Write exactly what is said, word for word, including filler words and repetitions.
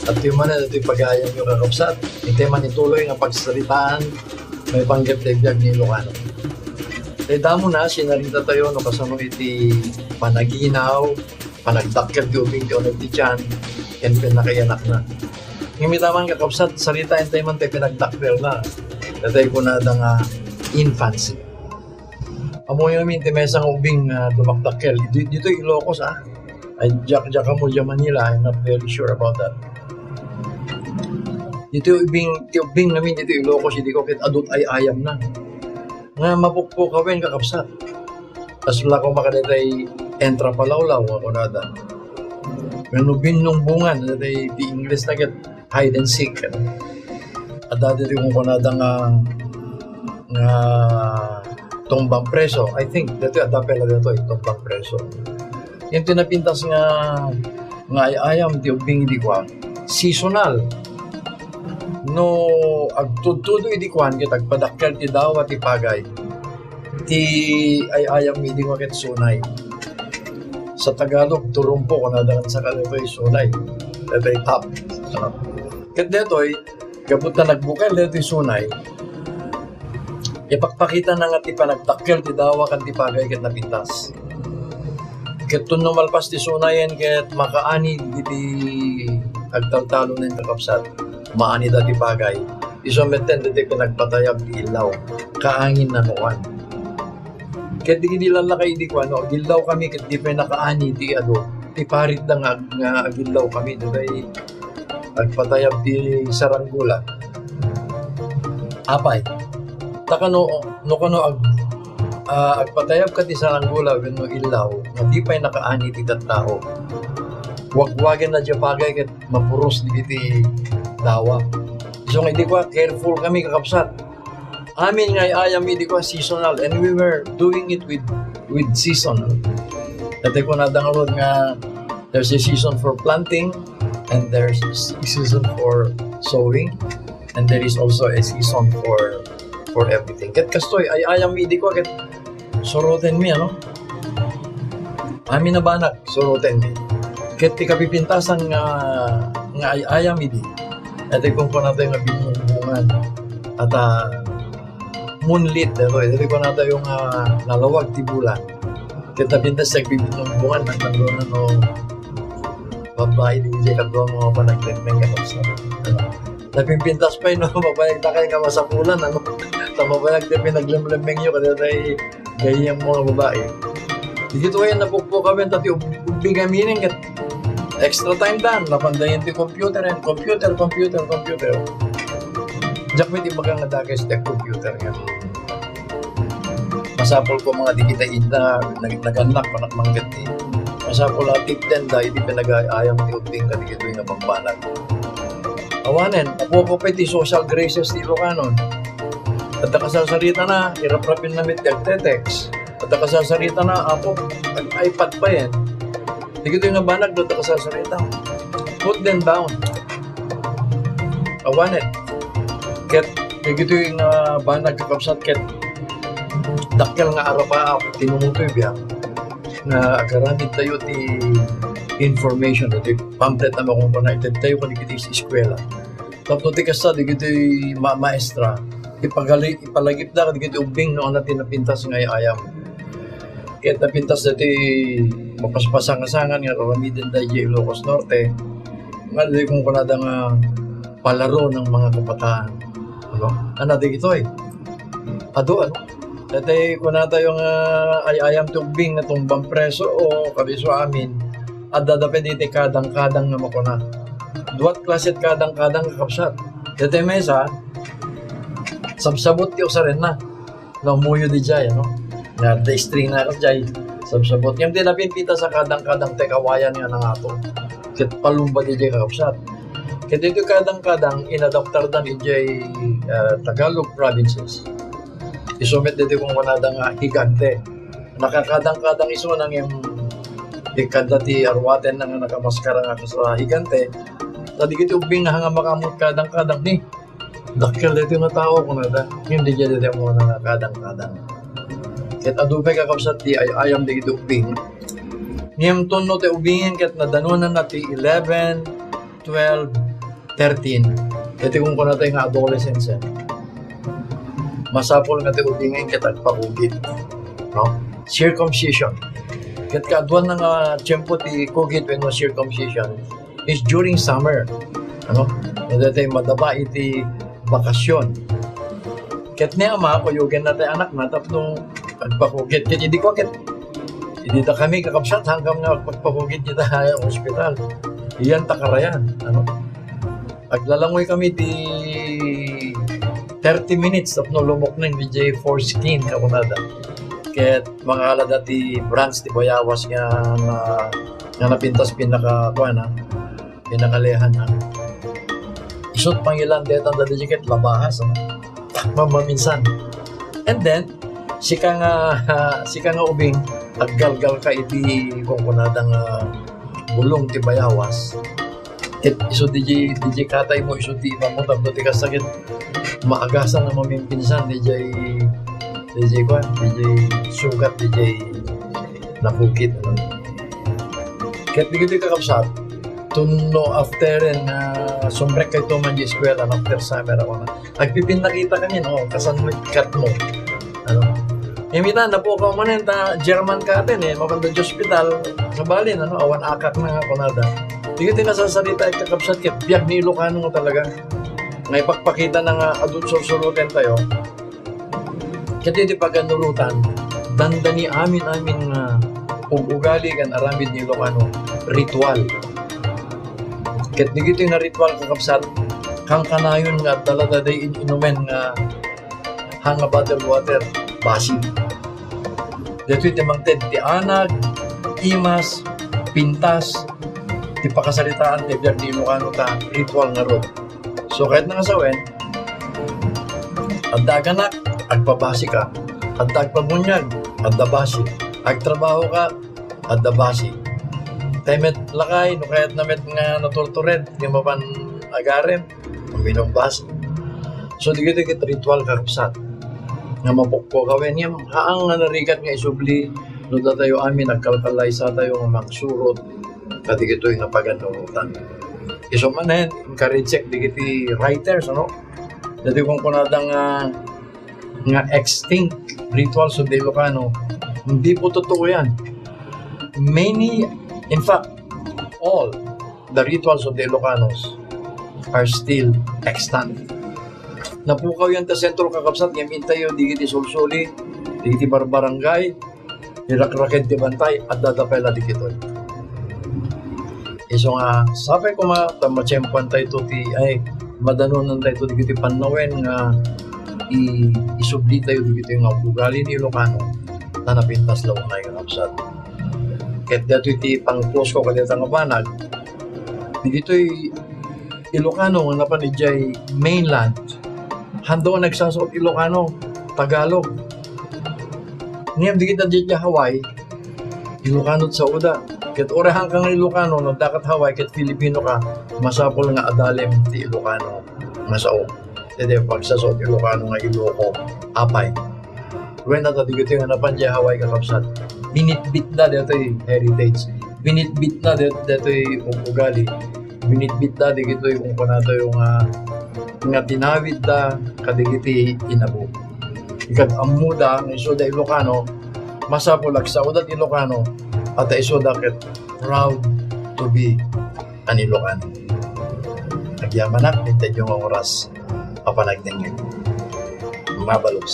At yung man, ito'y pag-aayam nyo, kakabsat. Ito'y man ituloy nga pagsaritaan, may panggap na biag ni Ilocano. Kay damo na, sinarita tayo, no, kasano iti panaginaw, panagdakkel ti ubing ti uneg ti tiyan, ken pinakaiyanakna. Ngem ita man, kakabsat, saritaen tayo man ti pinagdakkelna. Datoy kunada nga infancy. Ammoyo amin ti maysa nga ubing nga dumakdakkel. Di-, ditoy Ilocos, ah. Ay, diak, diak ammo, diak Manila, I'm not very sure about that. Ditoy ubing, ti ubing amin ditoy Ilocos, idi ko ket adu ti ay-ayamna. Nga mapukpukawen, kakabsat. Kasla ko makadetay entra palawlaw, nga kunada. Wenno binnungbungan, daytoy ti Ingles na ket hide and seek. Adda ditoy kunkunada nga, nga tumbang preso. I think, daytoy adda pay la daytoy, tumbang preso. Yung tinapintas nga, nga ay-ayam ti ubing idi kuan, seasonal. No agtudtudo idi kuan, ket agpadakkel ti dawa ti pagay, ti ay-ayam idi kuan ket sunay. Sa Tagalog, turumpo, kunada nga sa Tagalog, sunay. Daytoy top. Ket daytoy, gapu ta nagbukel daytoy sunay, ipakpakitana nga ti panagdakkel ti dawa ken ti pagay ket napintas. Ket no malpas ti sunayen ket makaani dagiti agtaltalo nen kakabsat, maanida ti pagay. Isu metten daytoy pinagpatayab ti illaw, kaangin nano kuan. Ket dagidi lallakay idi kuan, no, agillaw kami ket di pay nakaani ti adu, ti paritda nga, nga agillaw kami, daytoy agpatayab ti saranggola. Apay, ta kano, no kano ag-, ah, agpatayab ka ti saranggola wenno illaw, nga di pay nakaani ti tattao. Wagwagen na diay pagay ket mapuros dagiti dawa. So nga idi kuan, careful kami, kakabsat. Amin nga ay-ayam idi kuan seasonal, and we were doing it with, with season. Daytoy kunada ngarud nga there's a season for planting, and there's a season for sowing, and there is also a season for, for everything. Ket kastoy, ay-ayam idi kuan ket surotenmi, ano? Amin a banag, surotenmi. Ket ti kapipintasan nga, nga ay-ayam idi, daytoy kunkunatayo nga binnungbungan. At, ah, moonlit, daytoy, daytoy kunatayo nga nalawag ti bulan. Ket napintas ti agbinnungbungan, nagtanglo na no, babai, di diay kadua nga mapanaglemmeng, kakabsat. Napimpintas pay no, mabayag dakay nga masapulan, ano? Ta mabayag ti pinaglemlemmengyo, kadaytoy gayyem nga babai. Dagitoy napukpukawen ta ti ub-, ubing aminen ket extra time dan, napandayen ti computer, and computer, computer, computer. Diak met ibaga nga dakes ti computer nga. Masapul ko nga dagita inda, nag-, nagannak, panak manggad ti. Masapul a tipden da, iti pinag-ayam ti ubing kadagitoy nga bambanag. Awanen, apupo pay ti social graces ti Ilokanon. Adda kasarsaritana, iraprapinna met ti agte-text. Adda kasarsaritana, apo, ag-iPad payen. Dagitoy nga banag, adda kasarsarita. Put them down. Awanen. Ket, dagitoy nga banag, kakabsat, ket dakkel nga arapaap ti numotoy biag nga agaramid tayo ti information, ti pamphlet a makunkuna, ited tayo kadagiti eskuela. Tapno ti kasta, dagiti ma-, maestra, ipagali-, ipalagipda kadagiti ubbing no ania ti napintas nga ay-ayam. Ket napintas dati mapaspasangasangan nga aramiden da idiay Ilocos Norte, nga dati kunkunada nga palaro ng mga kabataan. Ano? Ano, dagitoy? Adu, ano? Dati kunatayo nga ay-ayam ti ubbing nga tumbang preso o kabiso amin. Adda da pay diti kadang-kadang nga makuna. Duat klase ti kadang-kadang, kakabsat. Dati maysa, sabsabot ti usarenna. Namuyo di jay, ano? Nga, the string na jay, sabsabot. Ngem ti napintas a kadang-kadang ti kawayan nga nangato. Ket palumba di jay, kakabsat. Ket iti kadang-kadang, inadaptar dan ijay, ah, Tagalog provinces. Isu met diti kunkunada nga higante. Nakakadang-kadang isu nang yung ikadda ti arwaten na nga nakamaskara nga kas a higante. Ta dagiti ubbing nga hanga makaammo kadang-kadang ni, dakkel daytoy nga tao, kunada. Ngem di jay daytoy ammo nga kadang-kadang. Ket adu pay, kakabsat, ti ay-ayam dagiti ubbing. Ngem tunno ti ubingen ket nadanonanna ti eleven, twelve, thirteen. Iti kunkunatayo nga adolescence, eh. Masapul nga ti ubingen ket agpakugit, no? Circumcision. Ket kaaduanna nga tiempo ti kugit wenno circumcision is during summer. Ano? No, daytoy madaba iti bakasyon. Ket ni ama, kuyogenna ti anakna tapno agpakugit. Ket idi kua ket, idi dakami kakabsat, haanka nga agpakugit ita ha ospital. Iyan ta karayan, ano? Aglalangoy kami ti thirty minutes tapno lumukneng diay foreskin, kakunada. Ket mangalada ti branch ti bayawas nga, nga, nga napintas pinaka, kuan, a, pinakalehan, a. Isut' pangilan detanda diay ket labahas, a. Takmam maminsan. And then, sika nga, sika nga ubing, aggalgalka iti kunkunada nga bulong ti bayawas. Ket isu diay, diay kataymo, isu ti imammo tapno ti kasta ket maagasan a mamimpinsan diay, diay kuan, diay sugat, diay nakugit, ano. Ket dagitoy kakabsat, tunno after, ah, sumrekkayo man diay eskuela, after summer, a, agpipinnakita kami, no, kasano met katmo. Ano? Ngem ita, napukaw manen ta German katen, eh, mapanda diay ospital, sabali, ano, awan akakna nga kunada. Dagitoy nasarsarita, kakabsat, ket biag ni Ilocano nga talaga. Nga ipakpakitana nga adu ti sursurotentayo. Ket iti paganurotan, dandani amin-amin nga ug-ugali ken aramid ni Ilocano, ritual. Ket dagitoy nga ritual, kakabsat, kankanayon nga adda la daydiay in-inumen nga hang a bottled water, basi. Daytoy ti mangted ti anag, imas, pintas, ti pakasaritaan ti biag ni Ilocano ta ritual ngarud. So, kayatna nga sawen, adda aganak, agpabasika. Adda agpabuniag, adda basi. Agtrabahoka, adda basi. Tay met lakay, no kayatna met nga naturtured, nga mapan agarim, uminum basi. So, dagitoy ket ritual, kakabsat, nga mapukpok a wen, ngem haan nga narigat nga isubli no datayo amin agkalkalaysatayo nga mangsurot kadagitoy nga paganurotan. Isu manen, encourage dagiti writers, ano? Daytoy kunkunada nga, nga extinct rituals of the Ilocano, hindi po totoo yan. Many, in fact, all the rituals of the Ilocanos are still extant. Napukaw yan ta sentro, kakabsat, ngem intayo, dagiti sulsuli, dagiti barbarangay, irakraked ti bantay, adda da pay la dagitoy. Isu nga, sapay koma, ta matiempoantayto ti, ay, madanonantayto dagiti pannawen nga i-, isublitayo dagitoy nga ugali ni Ilocano, ta napintas la unay, kakabsat. Ket daytoy ti pang-close ko kadayta nga banag, dagitoy Ilocano nga napan idiay mainland, haanda a nagsasao ti Ilocano, Tagalog. Ngem dagita diay Hawaii, Ilocano ti saoda. Ket uray haanka nga Ilocano, no adda ket Hawaii ket Filipino ka, masapul nga adalem ti Ilocano nga sao. Daydiay pagsasao ti Ilocano nga Iloco, apay. Wen, adda dagitoy nga napan diay Hawaii, kakabsat. Binitbitda daytoy heritage. Binitbitda day-, daytoy ug-, ugali. Binitbitda dagitoy kunkunatayo nga, nga tinawidda kadagiti inabo. Ikad-ammoda nga isuda Ilocano, masapul agsaoda ti Ilocano, a ta isuda ket proud to be an Ilocano. Agyamanak, intedyo nga oras a panagdengngeg. Mabalos.